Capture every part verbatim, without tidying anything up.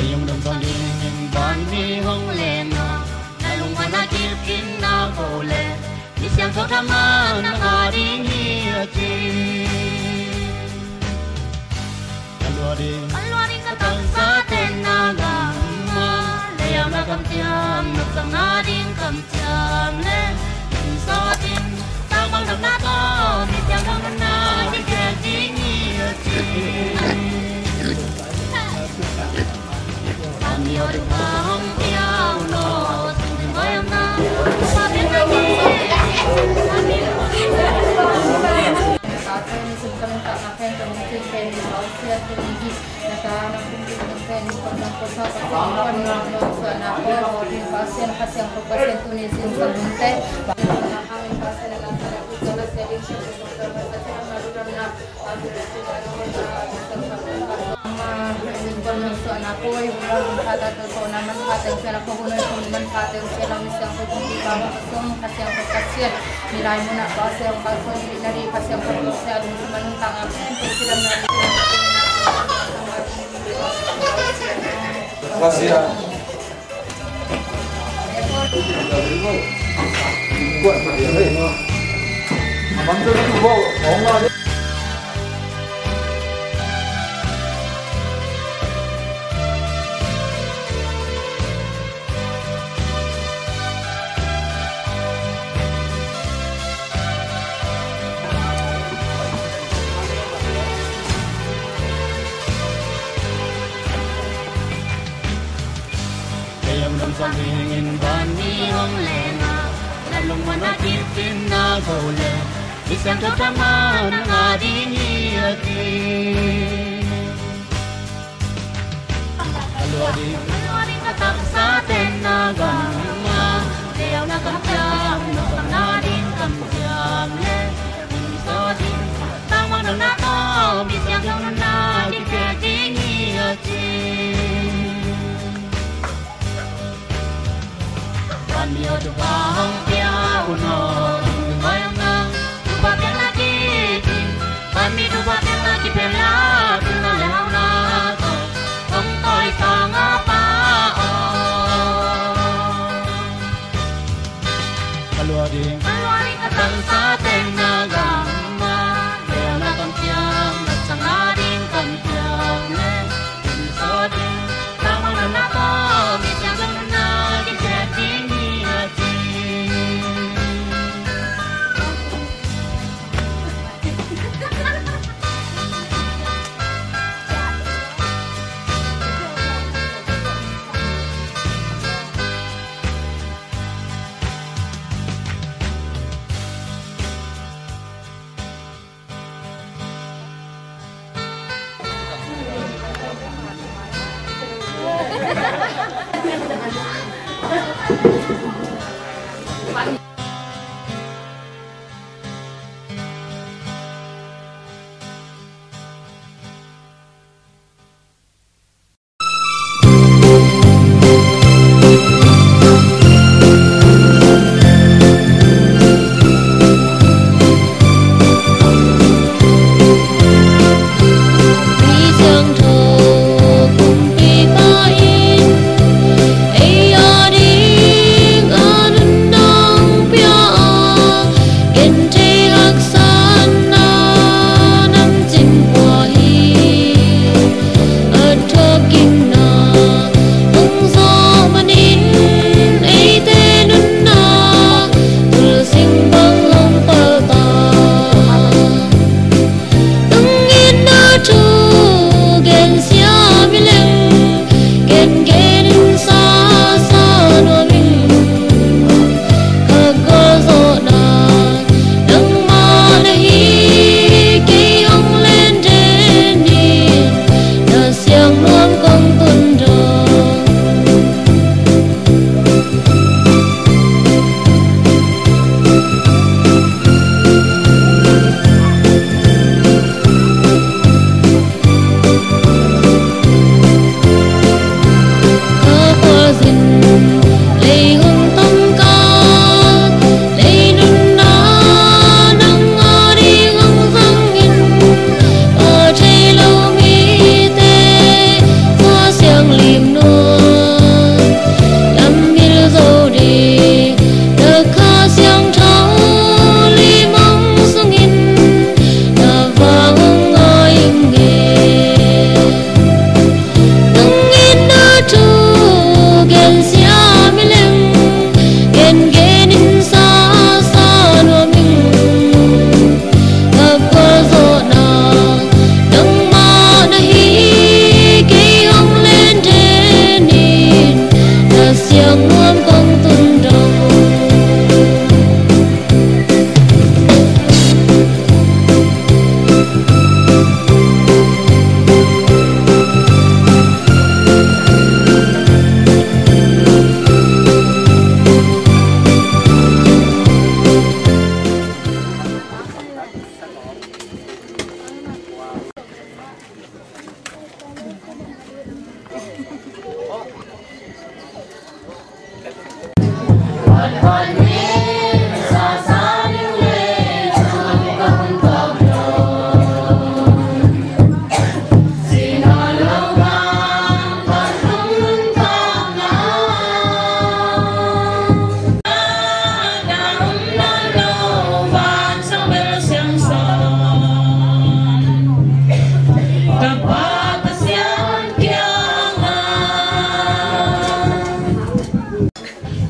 Ei hong damsang dingin vanmi hong leng a, na lungmuanna kip in na ko leh, mi siangtho thaman na ngah ding hi a ci. Ka lua ding, ka lua ding ka taksa ten na gam a, lei-au na kamciam na sang na ding kamciam leh, in sawt in, tangval damna tawh mi siangtho nunna kikhel ding hi a ci. Kei hong damsang dingin vanmi hong leng a, na lungmuanna kip in na ko leh, mi siangtho thaman na ngah ding hi a ci. Ka lua ding, ka lua ding ka taksa ten na gam a, lei-au na kamciam na sang na ding kamciam leh, in sawt in, tangval damna tawh mi siangtho nunna kikhel ding hi a ci. Vanmi aw, thupha hong pia un aw, hong ngai hong nang, thupha piakna kikin, vanmi thupha piakna kiphel a, pilna leh hauna tawh, hong tawisang a Pa aw. Ka lua ding, ka lua ding ka taksa ten na gam a, lei-au na kamciam na sang na ding kamciam leh, in sawt in, tangval damna tawh mi siangtho nunna kikhel ding hi a ci.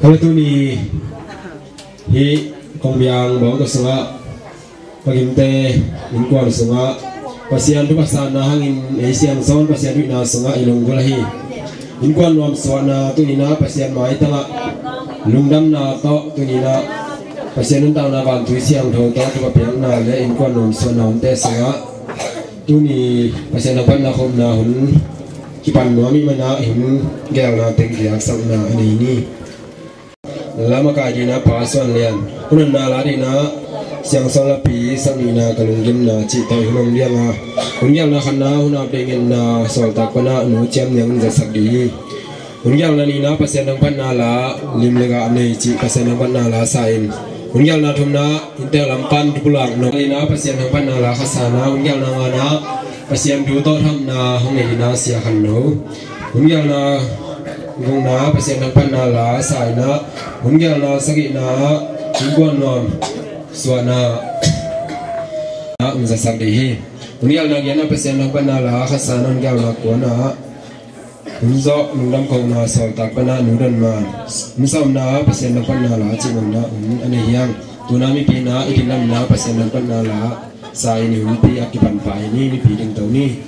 Kala tuni hih kongbiang bawngtawh sungah, ka gimte innkuan sungah Pasian thupha sanna hangin ei siangsawn Pasian huihna sungah i lunggulh ahi innkuan nuam suahna tuninah Pasian maitangah lungdamna tawh tuninah Pasian nuntakna vantui siangtho tawh thupha piakna le innkuan nuam suahna hunte sungah tuni Pasian thangphatna khopna hun kipan nuam ih manah i hun gelna teng kiaksakna a nei ni. Lamakai dina Pa Suan Lian, hunna la dina Siangsawn Lapi, saknihna Ka Lunggimna cih tawh i hun hong dianga, hun gelna khatna hun update ngetna sawltak pana Nu Ciam Niang in zatsak dih hi. Hun gelna nihna Pasian thangphatna la Lim le Gah Nei cih Pasian thangphatna la sa in, hun gelna thumna inntek lam pan thupulak no nihna Pasian thangphatna la Kha Sana, hun gelna ngana Pasian thu tawh thamna hong nei dina Sia Khan No. Hun gelna gukna Pasian thangphatna la sa inah, hun gelna sagihna innkuan nuam suahna ah hong zatsak dih hi. Hun gelna giatna Pasian thangphatna la Kha Sana, hun gelna kuana hun zawh lungdam kohna sawltak pana Nu Don Man, hun sawmna Pasian thangphatna la cih nopna hun a nei hi hang. Tuna mipi na i dinnamna Pasian thangphatna la sa in i hunpi a kipan pah hi ni. Mipi dingto ni.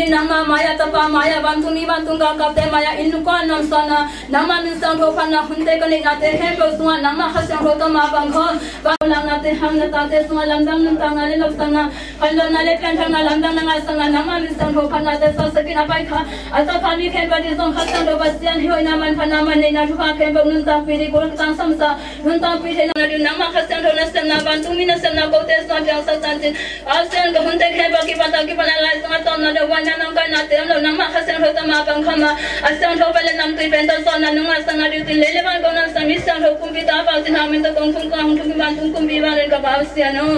Nangmah mai-ah Tapa mai-ah vantung mi vantung galkapte mai-ah innkuan nuam suahna, nangmah min siangtho phatna hunte ka neihnate khempeuh sungah nangmah Kha Siangtho tawh mapang khawm, vanlaknate hang na tate sungah lamdang nuntakna le lopsakna, khanlawhna le pianthakna lamdang na ngaisakna, nangmah min siangtho phatnate suaksakin a paikha a sakha mi khempeuh ading zong Kha Siangtho Pasian hih hoihna manphatna manneihna thupha khempeuh nuntakpih dih, kul tangsamsa nuntakpih theihna ding nangmah Kha Siangtho nasepna vantungmi nasepna kote sungah piangsak tancin. Pasian ka hunte khempeuh kipan ta kipan a lai sungah tawpna deuh huaina nang kainate om lo nangmah Kha Siangtho tawh mapang khawm a, a siangtho pen le namtui pen tawh zawhna nong ngaisakna ding uh tin lei le van kong namsak mi siangtho kumpi ta Pau Cin Hau min tawh kong thum kong hong thum vantung kumpi vanglian ka Pasian aw.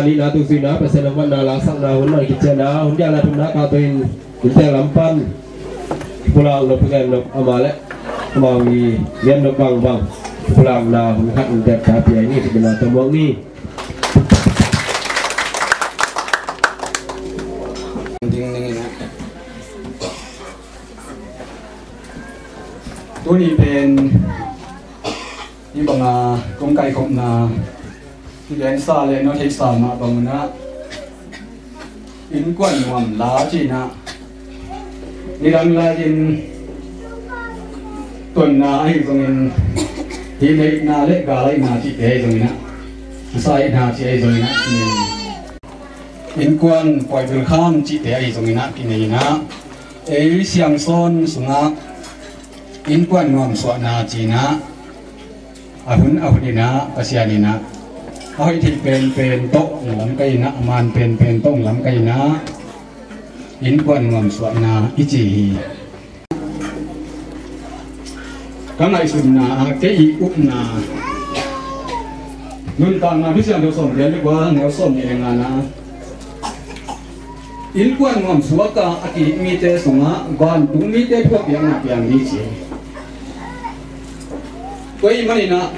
Nihna tungsuina Pasian lam vanna la sakna hun man kiciana hun diakna thumna ka to in inntek lam pan pulak nop gen nop ama le ama wi gen nop bangbang pulakna hun khat inntek ka pia ni. Thupina tawh muak ni. Ding ding ina. Tuni pen hih banga kong kaikhopna hih gensa le no theihsa mah bangunah innkuan nuam la cinah nidang lai-in tonna ahi zongin hih neihna le galaihna cihte ahi zonginah saihna cih ahi zonginah innkuan pawi bilkham cihte ahi zonginah kinei inah ei siangsawn sungah innkuan nuam suahna cinah a hun a hun inah Pasian inah a hoih theih penpen tawh lamkai inah a man penpen tawh lamkai inah innkuan nuam suahna i ci hi. Ka ngaihsutna ah kei i upna, Nuntakna Misiangtho sawm giat le kua, neu sawm nih le ngana, innkuan nuam suaka a ki-it mite sungah vantung mite thuapiakna piang ni ci. Tua ahih maninah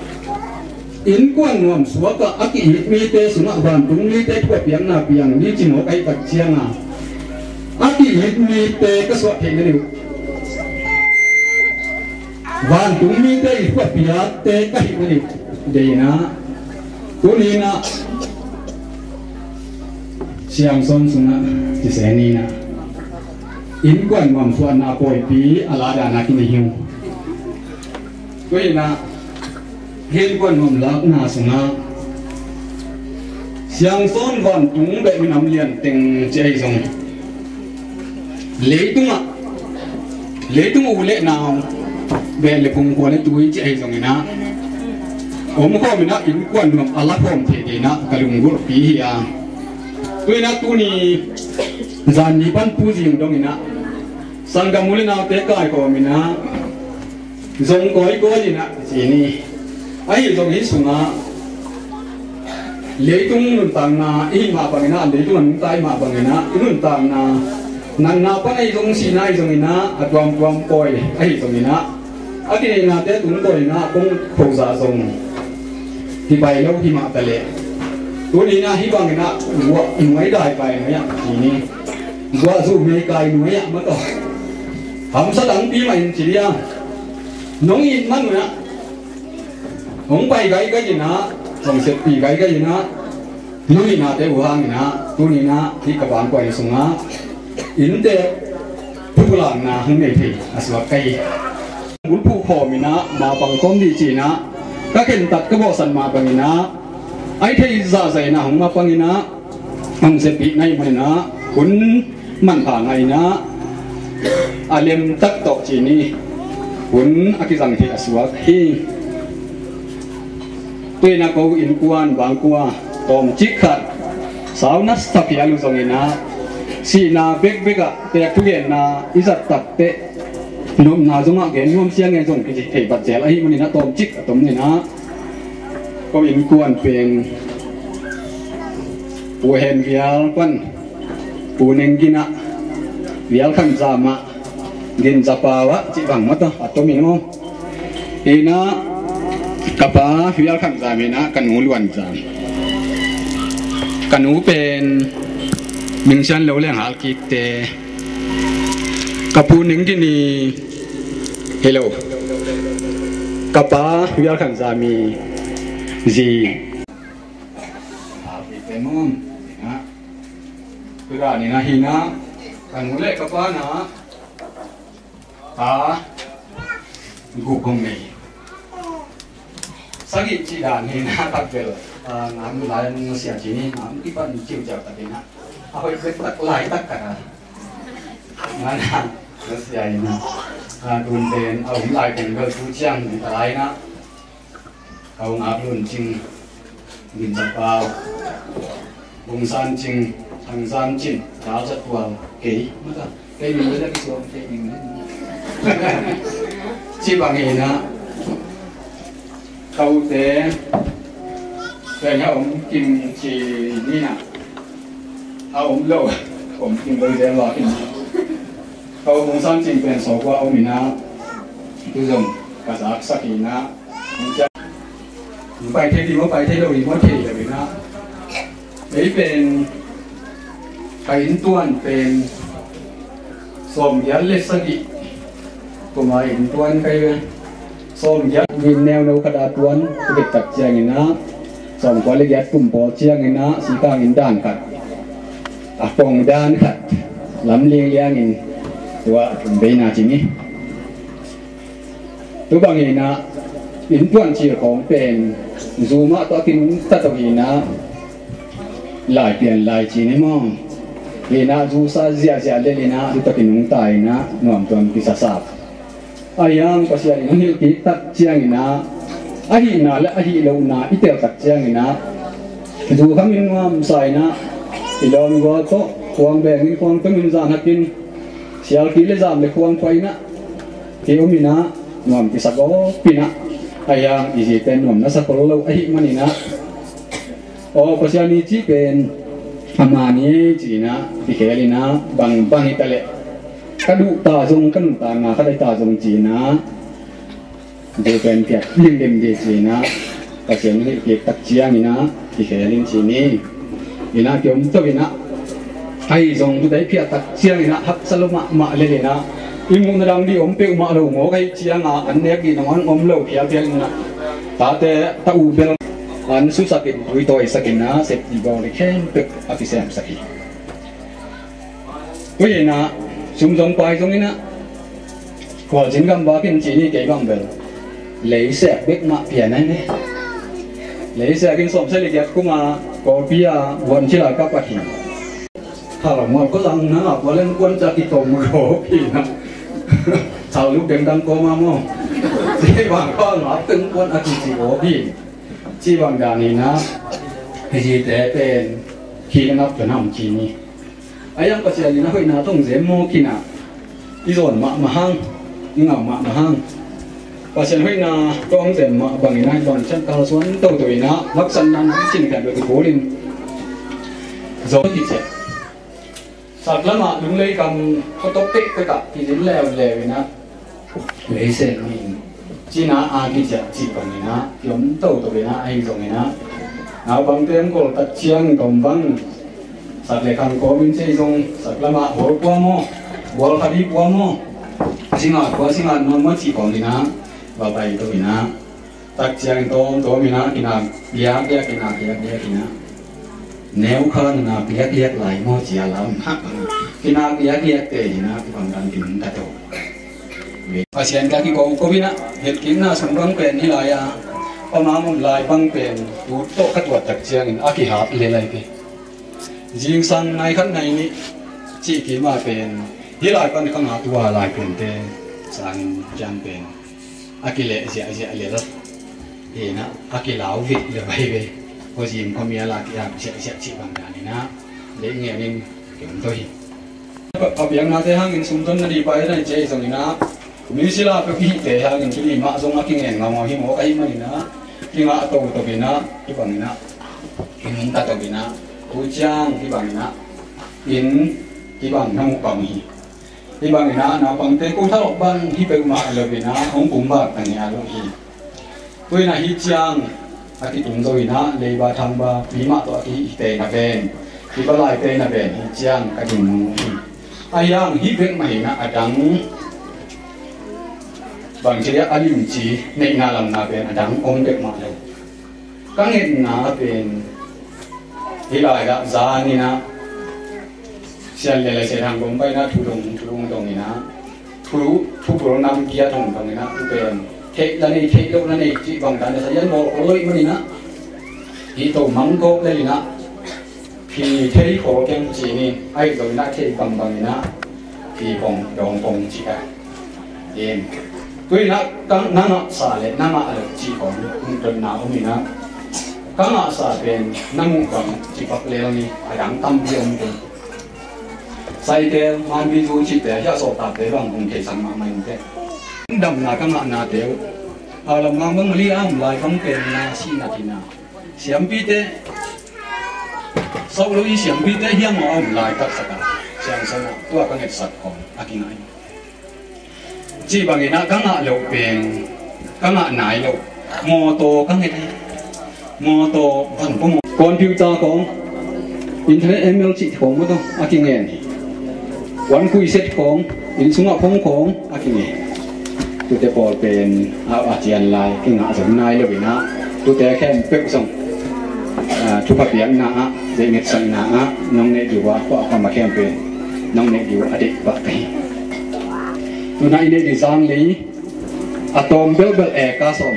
innkuan nuam suaka a ki-it mite sungah vantung mite thuapiakna piang ni ci mawk ahih tak cianga, a ki-it mite ka suah theih na liu, vantung mite i thuapiakte ka hih na liu. Deina tuninah Siangsawn sungah kisen inah innkuan nuam suahna pawipi a la dana kinei hi uh. Tuinah innkuan nuam lakna sungah Siangsawn vantung beh minam lian teng ci ahi zong, leitungah, leitung u le nau beh le phungkhua le tui ci ahi zonginah om khawminah innkuan nuam a la khawm thei deinah ka lunggulhpi hi a. Tuinah tuni zan ni pan Pu Zing donginah sanggam u le naute kaikawminah zong kawikawi inah ci ni. Ahi zong hih sungah leitung nuntakna i hih mah banginah, leitung a nungta i hih mah banginah i nuntakna natna pan ahi zong, sihna ahi zonginah a tuamtuam pawi ahi zonginah a kineihnate tungtawn inah kong khozah zong hi pai lo hi mah taleh, tuninah hih banginah guah nuai dai pai nuai ah ci ni. Guah zuh mei kai nuai ah mataw hamsa dangpi mah in ci dia. Nong it man nuai ah hong pai gaigai inah, hong seppi gaigai inah, nong ihnate uh hanginah tuninah hih ka vankuai sungah innte thupulakna hong nei thei a suak ka hi. Bulphuh khawminah mapang khawm dih cinah ka khentat ka bawhsan mah banginah ai thei zahzahinah hong mapanginah hong sepih na hih maninah hun manpha ngahinah a lemtak tawh ci ni. Hun a kizang thei a suak hi. Tuinah ko innkuan bangkua tawmcik khat sau nasa phial uh zonginah sihna bekbekah tek thugenna i zat takteh nopna zongah gen nuam siangin zong kici thei bat zel ahih maninah tawmcik a tom ninah ko innkuan pen Pu Hen Vial pan Pu Neng Ginah Vial Khan Zam ah Gin Za Pau ah cih bang mataw a tomin aw. Inah ka pa Vial Khan Zam inah ka nu Luan Zam. Ka nu pen Mingsian Lo Leng Hal Kikte. Ka pu Neng Gin i hi lo. Ka pa Vial Khan Zam i zi. Hal Kikte mum. Inah Tura ni na hi na, ka nu le ka pa na, ta guk hong nei. Sagih cih dan hi na, tak bel, ah, ngam lai nung sia ci ni, ngam kipan ciu ciau tak hi na. A hoih bek tak lai tak ka na. Ngana, na sia hi na. Ah, tun pen, a um lai teng bel tu ciang, ni ta lai na. Ka hong ap lun cing, Gin Za Pau, Bung San Cing, Thang Zam Cin, Dal Za Tual, kei, mata, kei min bela kisuang, kei min bela. Ci bang hi na, ka ute, kei ha om kim ci ni na, ha om lo, om kim lo zel lo kim. Ka u Bung San Cing pen sawkua om hi na, tu zong ka zaksak hi na, Pai thei ding maw, pai thei lo ding maw, thei lo ding ah. Ei pen ka inntuan pen sawmgiat le sagih kuma inntuan kai ve. Sawmgiat gin neuno khat a tuan ka bek tak ciangin ah, sawmkua le giat kum pawl ciangin ah, sikang inn dan khat, a pong dan khat lam liangliangin tua a tun veina cing hi. Tu bangin ah inntuan cil khawng pen zu mah tawh a kinungta tawh hi na, lai pian lai cin hi maw? Hi na, zu sa ziahziah lel hi na, zu tawh kinungta hi na, nuamtuam kisasap. A hiang Pasian in hong hilh kik tak ciangin ah, a hihna le a hih lohna i tel tak ciangin ah, zu khamin nuamsa hi na, i lawm i gual tawh khuang bengin khuang tungin zan hakin, sialpi le zam le khuang pua hi na, hi om hi na, Nuam kisak aw pinah. Ahi hang i zi pen nuam na sa khol lo ahih maninah, aw Pasian i cih pen ama ni ei cinah kikhelinah bangbang hi taleh ka duh ta zong ka nuntakna khat ahi ta zong cinah zi pen piak limlim di cinah Pasian hilh kik tak cianginah kikhelin cini. Inah kiom to inah ahi zong tutai phiah tak cianginah haksa lo mahmah lelinah i muhna dang di om peuhmah lo maw ka hih cianga an nek di nong an om lo phialphial inah tate ta u bel an susakin tuitawisakinah septi bawl i khempeuh a kisemsak hi. Ui inah sum zong pai zong inah khualcin gam bakin cini kei bang bel leisek bek mah pian ahi ne. Leisekin sawmsel i giat kuma kawpi a buan cila ka pah hi. Khalmual ko zang na a bualen kuan ca kitom gawp hi na. Sal luk dengdang koma maw? Ci bang ko a ngap teng kuan a kici gawp hi. Ci bang dan hi na. Hizite pen khi na ngap pen ham ci ni. A yang Pasian in a hoihna tong zem maw kina. I zawn mahmah hang, i ngah mahmah hang. Pasian hoihna tawng zem mah bangin a i bang ciang kalsuan toto in a laksatna nam cin kan bek i kul in. Zo kiciah. Saklamah lunglei kam khuatok pekpek ah kizin leuleu in a leisen in cina a kiciah cih bangin a kiom toto in a ahi zongin a naupangte hong kol tak ciang tom bang sak le khang kawmin cei zong saklamah bawl kua maw, bawl khabi kua maw, singat kua singat nawn maw cih kawmin a va pai to in a tak ciangin tawmtawm in a kinak liakliak kinak liakliak in a neu kha nana piakliak lai maw cia lam hak kinak liakliak te in a kipangdang in ka to. Pasian ka kiko ko in a hilhkikna sung bang pen hi lai a pamam om lai bang pen tu tawh ka tuat tak ciangin a kihap le lai pe. Zingsang nai khat nai nih cih kima pen hi lai pan khang a tua lai pente sangin ciang pen a kileh ziahziah lel hi na a kilau vit le vai ve. Ko zim ko mial a kiap ziahziah cih bang dan hi na leih ngenin kiom to hi. Ka piaknate hangin sumton na dih pai na i cei zongin a mi sila peuh ihte hangin tuni mah zong a kingen ngaungau hi mawk ahih manin a kingah toto in a kibangin a kingin ka to in a tu ciang kibangin a inn kibang na muh bang hi. Kibangin a naupangte ko thalawh bang hi peuhmah lo in a hong kumbak na ngei a lo hi. Tuin a hi ciang a kitung zo in a leiba thangba pi mah tawh a kihihte na ven kipa laite na ven hi ciang ka ding nung hi. A hiang hi bek mah in a a dang bangci a limci neihna lamna pen a dang om bek mah lo. Ka ngetna a pen hi lai dah zan in a sian le le sian hang bom pai na thu dong thu dong dong in a thu thu bol nam kia dong dong in a thu pen theih la nei theih lo la nei cih bang dan a sa yan bawl ol lo i man in a hi to mang kawk le in a phi thei khawl keng ci ni ahi zong in a thei bangbang in a phi pong dawng pong ci a. In tu in a na ngahsa le na ngah lo ci khawng donna om in a ka ngahsa pen na muh bang ci pak lel ni a dang tampi om keng. Saitel manbi zu cihte hiah sawltakte bang hong theisak mahmah in teh. Damna ka ngahnate uh a lam ngang bang mali a om lai bang pen na sihna tina siampite sauh lo i siampite hiam a om lai taksak a siangsan a tua ka ngetsak khawng a kingah in cih bangin a ka ngah loh pen ka ngah nai loh mawtaw ka nget hi. Mawtaw van pawh maw computer khawng internet M L cih khawng maw tawh a kingen hi. Wan khuiset khawng inn sungah phone khawng a kingen hi. Tute pawl pen a a cian lai kingah zong nai lo in a tute khempeuh zong thupha piakna ah deih ngetsakna ah nong neih diu a khuah a kham a khempeuh nong neih diu a deih pah ka hi. Tuna i neih dih zang lei a tawm belbel e ka sawm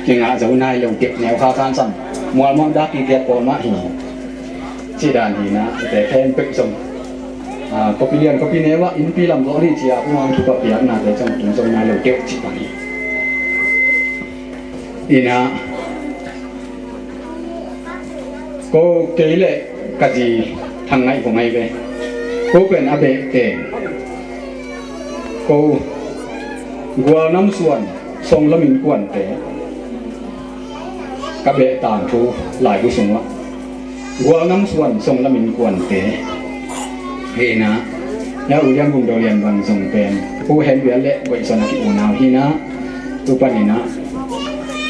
kingah zo nai lo kep neu kha kan sam mualmual dak i giat pawl mah hi. Ci dan hi na te khempeuh zong kopi lian kopi neu ah innpi lam zawh ni cia kumang thupa piaknate zong tung zo nai lo keuh cih bang hi. Ina ko kei le ka zi thang ngaih ko ngai ve. Ko pen a beh teng ko Gualnam suan songlam innkuante ka beh tangthu laibu sungah gualnam suan songlam innkuante hi inah, ya u lian bung do lian bang zong pen Pu Hen Vial le Goih Suan a ki-unau hi inah, tu pan inah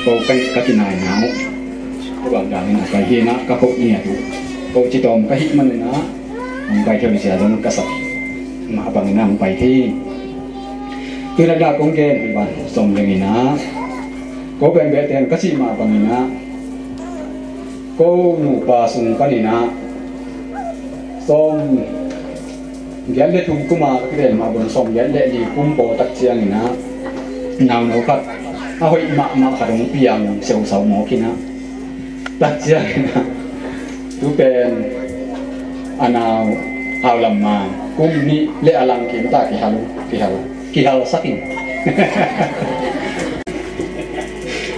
ko ka kinainau ko bang dan inah pai hi inah, ka ko ngiat uh ko ci tawm ka hih man inah hong pai thei sia zong ka sak mah bang inah hong pai thei. Tui lak dah kong gen hi ban sawm ding inah, ko pen beh ten ka cih mah bang inah ko nupa sung pan inah sawm giat le thum kum a ka kiven mah bang sawm giat le li kum paw tak ciang inah nauno khat a hoih mahmah khat hong piang seusau mawk inah tak ciang inah tu pen a nau Hau Lam Mang kum nih le a lang kim ta kihal kihal kihal sak in.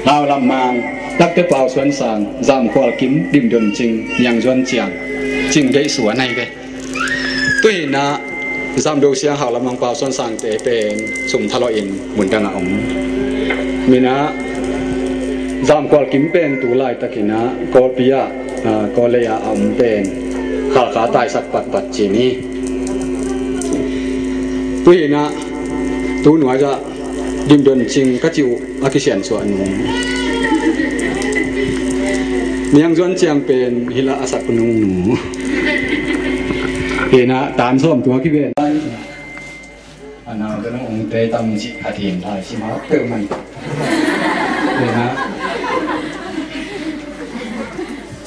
Hau Lam Mang, Takte Pau Suan Sang, Zam Khual Kim, Dim Don Cing, Niang Zuan Ciang, Cing Deih Suan ahi ve. Tu hi inah Zam Do Siang, Hau Lam Mang, Pau Suan Sang te pen sum thalawh in mun dang a om. Minah Zam Khual Kim pen tu laitak inah Kawlpi ah, ah, Kawllei ah a om pen Khalkha taisak patpat ci ni. Tu hi inah tu nuai zah Dim Don Cing ka cih uh a kisiansuah nu. Niang Zuan Ciang pen hi lah a sak nung nu. Hi inah tan sawm tua kiven. A nau pen hong tei tam cih khat hi inah sim hak peuh man. Hi inah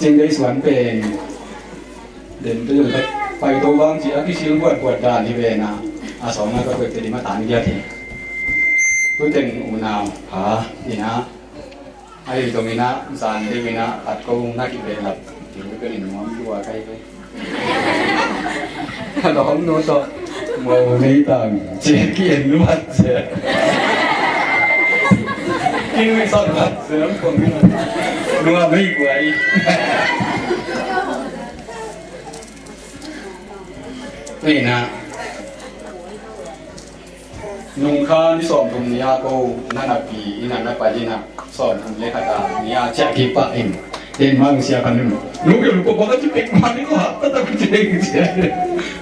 Cing Deih Suan pen den tu zong pai to vang ci a kisil buatbuat dan hi ve inah, a sawng a ka koih te dim a tan giat hi. Tu teng unau pha inah, ahi zong inah zan ding inah khat ko na kibehlap. Tiu ka nin nuam lua kai kai. Ka lawm nu tawh mo mei tang ci ki en luat ci. Ki nui sak luat ci lam kong inah nuam mei guai. Ni inah nung kha ni sawmthum ni a ko na napi inah na pai inah sawmthum le khat a ni a ciah kipah in. Den ma sia khan nu nu ke lu ko ba ka ci pek ma ni ko ha ta ta ku ci ding ci.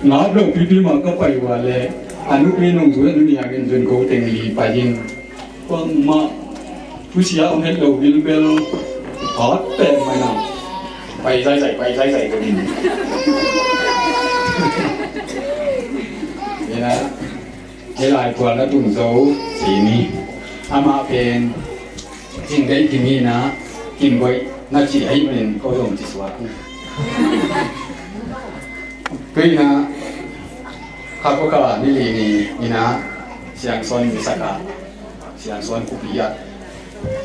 Ngap lo pipi ma ka pai wa le a nu pi nung zu nu ni a gen zun ko teng li pai in. Bangmah thusia om het lo bilbel hat pen mai na. Pai zaizai, pai zaizai ko ni. Ni na ni lai kual na tun zo ci ni. Amah pen Cing Deih Kim hi na, Kim Boih na ci ahi manin ko zong ci suak. Tui na kha ko kha ni li ni ina Siangsawn mi saka Siangsawn khuapi ah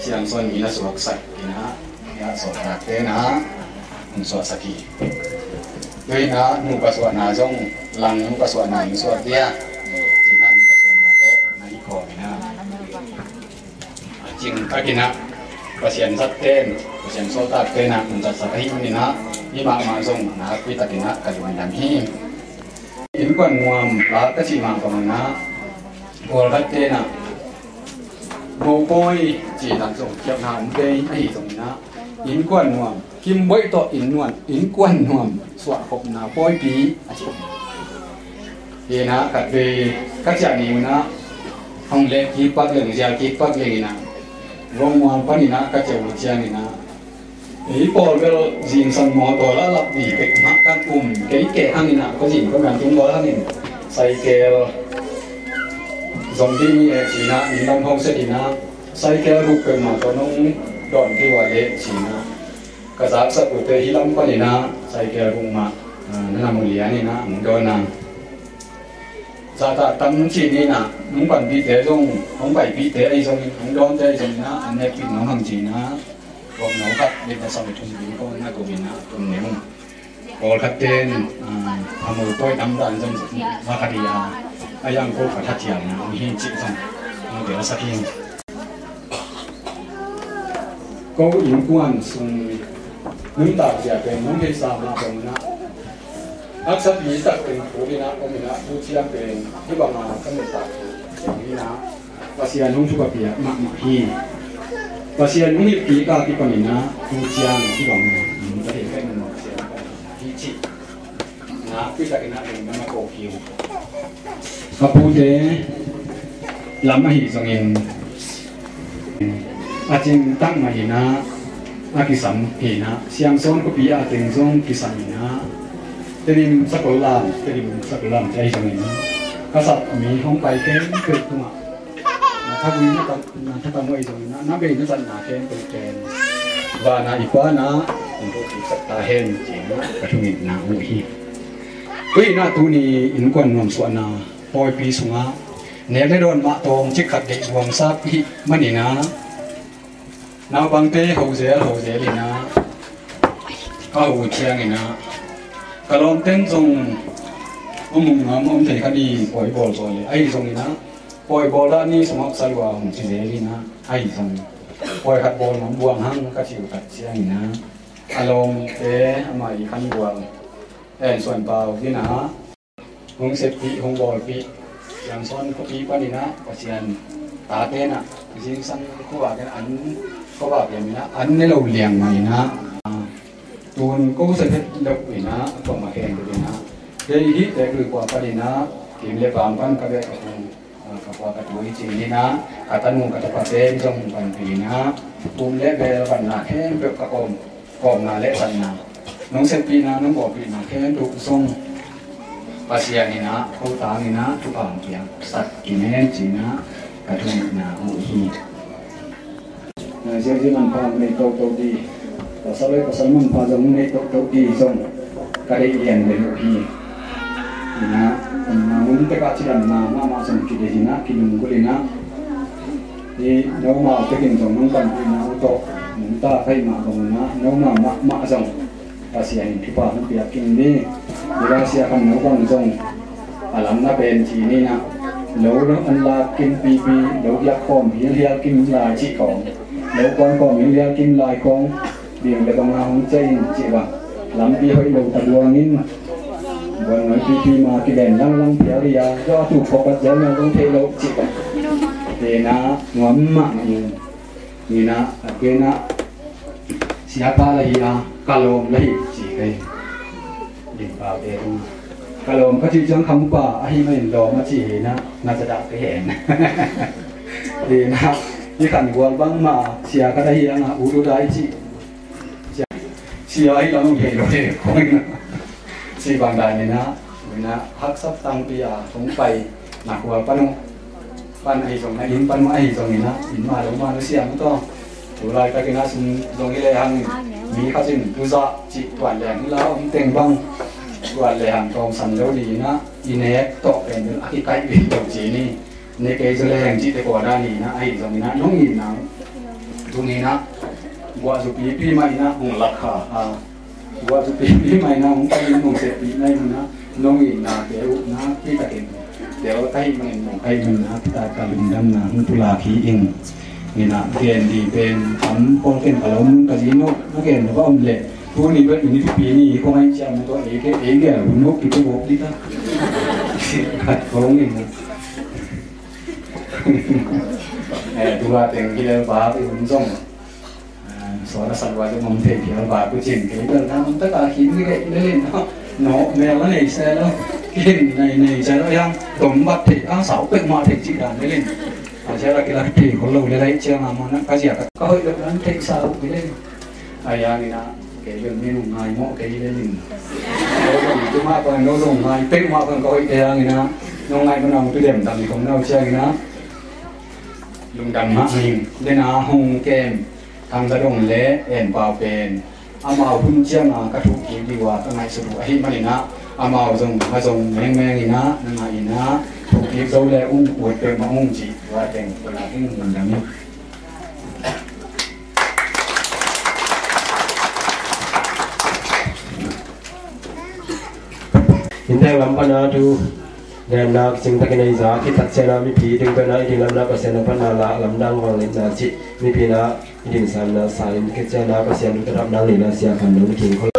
Siangsawn mi na suaksak ina, ina suaktakte na hong suaksak hi. Tua ina nupa suahna zong lang nupa suahna hong suak dia. Ina nupa suahna tawh na hi khawm ina. A cing tak ina Pasian zatte'n Pasian sawltakte na hong zatsak ahi ina, hi mahmah zong nakpi tak ina ka lungdam hi. Innkuan nuam la ka cih mah bangin ah pawlkhatte na mopawi cih dan zong khialhna om kei ahi zongin ah innkuan nuam Kim Boih tawh innkuan nuam suahkhopna pawipi a cih. Hi na khatvei ka ciah ni un ah hong leh kik pak leng, zial kik pak leng in ah Rongmuang panin ah ka ciah uh ciangin ah ei pawl bel zingsang mawtaw la lap ni pek mah kan um kei keh hangin ah ka zin ka ngan tung bawl hangin cycle zong ding ni eh ci-in ah inn lam hong set in ah cycle guk pek mah tawh nong dawn kei ua leh ci-in ah ka zaksak uhte hih lam panin ah cycle guk mah, ah, na na mu lian in ah hong dawn a. Zahtak tam ci-in ah hong panpihte zong hong paipihte ahi zongin hong dawnte ahi zongin ah an nekpih nuam hang ci-in ah Kawmno khat le pasal thum ding kawm na ko in ah tum ni ung. Pawlkhatte in, ah, a mopawi tam dan zong va khat hi a, a yang ko khat hathiam na om hi cih zong hong telsak hi. Ko innkuan sung nuntak zia pen nong theihsa mah bangin ah haksapi tak teng thu in ah om in ah tu ciang pen hih banga ka nuntak thu in ah Pasian hong thupha piak mahmah hi. Pasian hong hilh kik a kipanin ah tu ciang hih bang in ka hilh kha in Pasian hi cih na, tua takin ah lungdam a ko hi uh. Ka pute lam ahi zongin a cing tak mah in ah a kisam hi in ah, Siangsawn khuapi a teng zong kisam in ah, Tedim Sakol lam, Tedim Sakol lam ci ahi zongin ah, ka sap mi hong pai khempeuh tungah na thagui na tam, na tha tam uh ahi zongin ah, na bei na zatna khempeuh pen vana i Pa in ah hong thokik sak ta hen ci-in ah ka thungetna uh hi. Tua hi in ah tuni innkuan nuamsuahna pawipi sungah nek le dawn mah tawmcik khat deih duangsak hih manin ah, naupangte ho zel ho zel in ah, ka ho uh ciangin ah, ka lawmten zong om uh ngam, om thei kha ni, pawi bawl zaw leh, ahi zongin ah pawi bawl dah ni sungah sa lua hong ci zel in ah, ahi zongin pawi khat bawl ngam buang hang ka ci uh khat ciangin ah, a lawmte amah i khan buang en suan pau in ah, hong seppih, hong bawlpih, Siangsawn khuapi panin ah Pasian tate in ah zingsang khuavak in an, khuavak liam in ah an ne lo liang mah in ah, tun ko sa phet lo in ah, a pam a khen lo in ah, kei hih Tedim Sakol panin ah Kim le Pam pan ka beh ka hong, ah, ka pua ka tui ci-in ah, ka tanu ka tapate zong panpih in ah, kum le bel vanna khempeuh ka kawm kawmna le zatna, nong seppihna, nong bawlpihna khempeuh zong Pasian in ah, ko tang in ah thupha piaksak kei ning ci-in ah ka thungetna uh hi. Ziahziah manpha nei toto ding, pasal le pasal manpha zong nei toto ding zong ka deih lian ven uh hi. In ah, in ah, hun tek ah cidamna mahmah zong kideih in ah, kilunggulh in ah, hi, nomau tekin zong nong panpihna uh tawh nungta ka hih mah bangin ah, nomau mahmah zong Pasian in thupha hong piak kei ni. Hi lai Sia Khan No bang zong a lamna pen ci ni in ah, lo, lo an lak kim pipi, lo giak khawm hilhial kim lai cih khawng, lo kuan khawm hilhial kim lai khawng, ding le bang a hong ciah in cih bang, lampi hoih lo ta buang in, buan noi pipi ma kilen langlang phial hi a, zaw a tuk phawk kat zel na zong theih loh cih bang. Tena nuam mahmah in, ni in ah, a tena siapa la hi a, ka lawm la hi ci kei. Ding pau te tung ka lawm ka cih ciang khangpa ahi manin lawm a ci hi in ah, na cadah ka hen. Hi in ah, i khan gual bangmah sia ka dai hi a, nga ut ut a i cih. Sia, sia hi lam hei lo he kong in ah. Ci bang dan in ah, in ah, haksat tangpi a hong pai na khual pan uh. Pan ahi zong na inn pan mah ahi zongin ah, inn mah lo mah lo siam uh tawh. Tu laitakin ah sum zong hi lehang, mi khat in tuzah cih tuat lehang hi la om teng bang, tuat lehang tawmsan lo ding in ah, i nek tawh pen a kikaih ding to ci ni. Ne kei zaw lehang cih te kua dan in ah, ahi zongin ah nong itna uh, tuni in ah guah zu pipi mah in ah hong lak kha a, guah zu pipi mah in ah hong pai in hong seppih na in ah, nong itna te uh na kitakin te uh ka hih manin, nong ka hih manin ah, kita ka lungdamna hong pulak hi ing. Ni in ah gen ding pen tam pawl ken ka lawm ka zi no na gen na va om leh, tuni bel in i thupi ni, kong ai ciam na tua ei ke ei gel hun no kite gop ding ta. Khat kong in ah. Eh, tua teng hi lel bak i hun zong. Ah, sual a sat lua zong om thei phial bak uh cin, kei bel na om tak a khin ni kei lel in. No, mel a nei se lo. Khin nei nei se lo yang. Tom bat thei, a sau pek mah thei cih dan lel in. A sia la kila thei khol lo lel lai ciang a mah na ka zia ka hoih lo nan thei sa uh lel in. Ahi hangin ah, kei bel mi nung ngai mawh kei lel in. No zong tu mah bang, no zong ngai pek mah bang ka hoih te hangin ah, nong ngai mah nong tu dem dam i kong nau ciangin ah, lungdam mah ing. Dena hong kem Thang Za Dong le En Pau pen, amau hun ciang a ka thuh kik ding uh a ka ngaihsut uh ahih manin ah, amau zong a zong mengmeng in ah, na ngah in ah, thuh kik zo le ung, ut peuhmah ung cih tua teng pulak ing. Lungdam ing. Inntek lam pan a thu, lianna kicing takin a i za, khit tak ciang a mipi ding pen a i ding lamna Pasian a pan a la, lamdang vangliatna cih, mipi in a i dingsanna sa in, khit ciang a Pasian thu tadap nang in a sia khan nong king khol.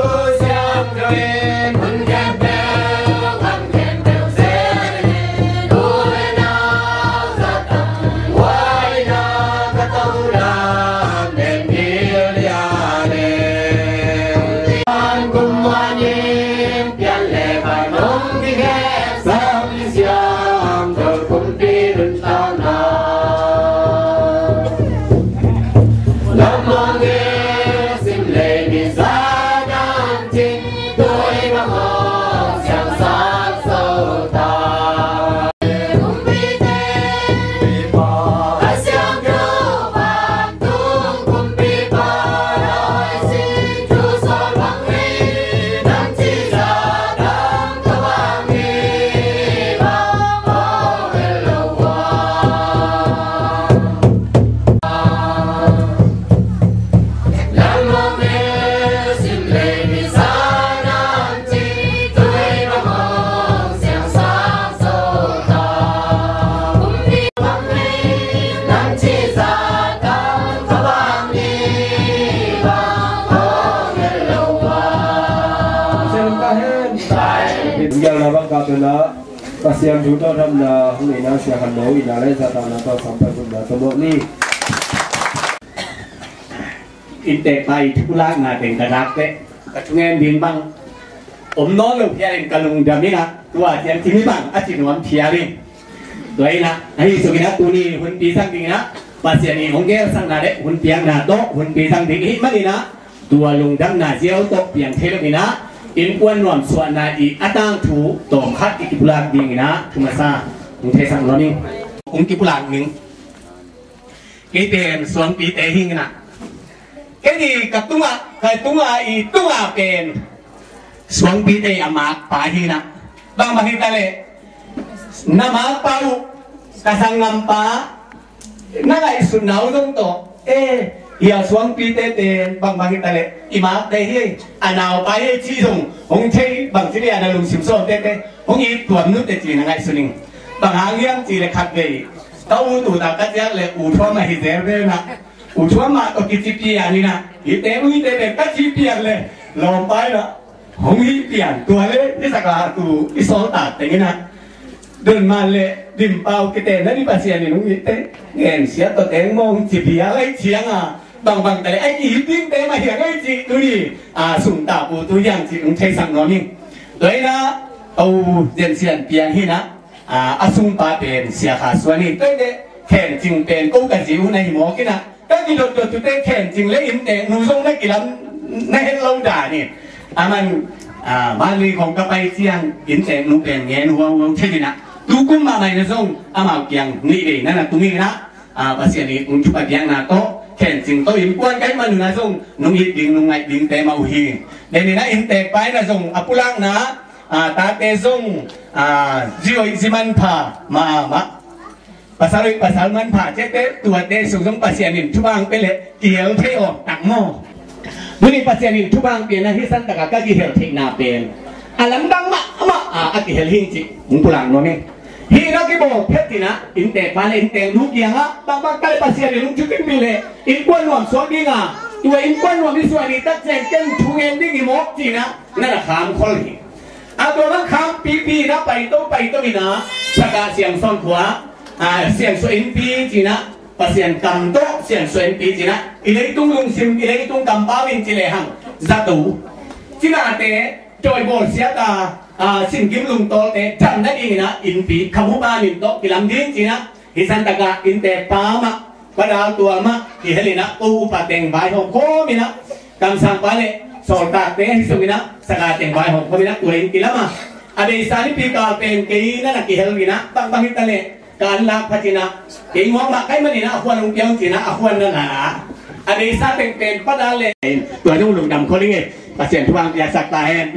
Na, Pasian thu tawh thamna hong neihna sia khat lo ina le zahtakna tawh sampai khutna tawh mawh ni. Inntekpa i thupulakna teng ka lak teh ka thungen ding bang om nawn lo phial in ka lungdam ina, tua ciang cimi bang a ci nuam phial in. Tua ina ahi suk ina tuni hunpi sang ding ina Pasian i hong gelsakna le hunpiakna tawh hunpi sang ding i hih man ina, tua lungdamna ziau tawh piang thei lo ina, innkuan nuam suahna i a tangthu tawmkhat i kipulak ding ina thu masa hong theisak nuam ing. Hong kipulak ning. Kei pen suangpite hing ina. Kei ni ka tunga, ka tunga i tunga pen suangpite a makpa hi ina. Bang bang hi ta le na makpa uh ka sanggampa na ngaihsutna uh zong tawh, eh, hia suangpite pen bang bang hi ta le i makte hi, a naupa hi cih zong hong thei bang ci le a na lungsim sawm tete hong it tuam nute ci na ngaihsun ing. Bang hang hiam ci le khat vei ka u tuta ka ciak le u thuam a hi zel ve na. U thuam a tawh kici pian ina, hite uite le ka ci pian le lawmpa ina hong hi pian tua le i saka tu i sawltak teng ina. Don man le dimpau kite na ni Pasian in hong hite ngen sia tawh teng mawng ci bia lai ciang a bang bang ta le ai ki hi ding te ma hiang ai ci tu ni. A sung ta pu tu hiang ci hong theisak nuam ing. Tua ina au zen sian piang hi ina. A, a sungpa pen sia kha suan hi. Tua ina khen cing pen ko ka zi uh na hi mawk ina. Ka kidotdot tute khen cing le inntek nu zong na kilam na het lo dan hi. A man, a, Manli khong ka pai ciang inntek nu pen ngen huauhuau thei ina. Tu kum mahmah ina zong amau kiang nih vei na na tung ina. A, Pasian i ung thupa biakna tawh khen cing tawh innkuan kai man ina zong nung it ding nung ngaih ding te mah uh hi. Den ina inntekpa ina zong a pulakna, a, tate zong, a, zi hoih zi manpha mahmah. Pasal hoih pasal manpha ciate tuate sung zong Pasian in thupha hong pia le kihel thei awk tak maw? Tuni Pasian in thupha hong piakna hi santaka ka kihel theihna pen a lamdang mahmah a, a kihel hing cih hong pulak nuam hi. Hih na kibawl phet ina inntekpa le inntek nu kiangah bangbang ka le Pasian in hong thukim pi le innkuan nuam suak dinga, tua innkuan nuam i suah ni tak ciang ken thu ngen ding hi mawk cina na na kham khol hi. A tua bang kham pipi na paito paito ina Saka Siangsawn khua, a, Siangsawn innpi cina, Pasian kam tawh Siangsawn innpi cina, i leitung lungsim, i leitung kampau in ci lehang zato cinate tawibawl siata, a, singkim lungtawlte dam nadingina innpi khamupa min tawh kilam ding cina. Hi santaka inntekpa mah, padal tua mah kihelina ko upa teng vaihawm khawmina, kamsangpa le sawltakte hi sungina saka teng vaihawm khawmina tua in kilama. A beisa nipi kal pen kei na na kihelina bangbang hita le ka anlak phatina kei nguak mah kai manina a khuan hong piang cina a khuan na na a beisa teng pen padal le tua zong lungdam khol inge. Pasian thuang piasak ta hen.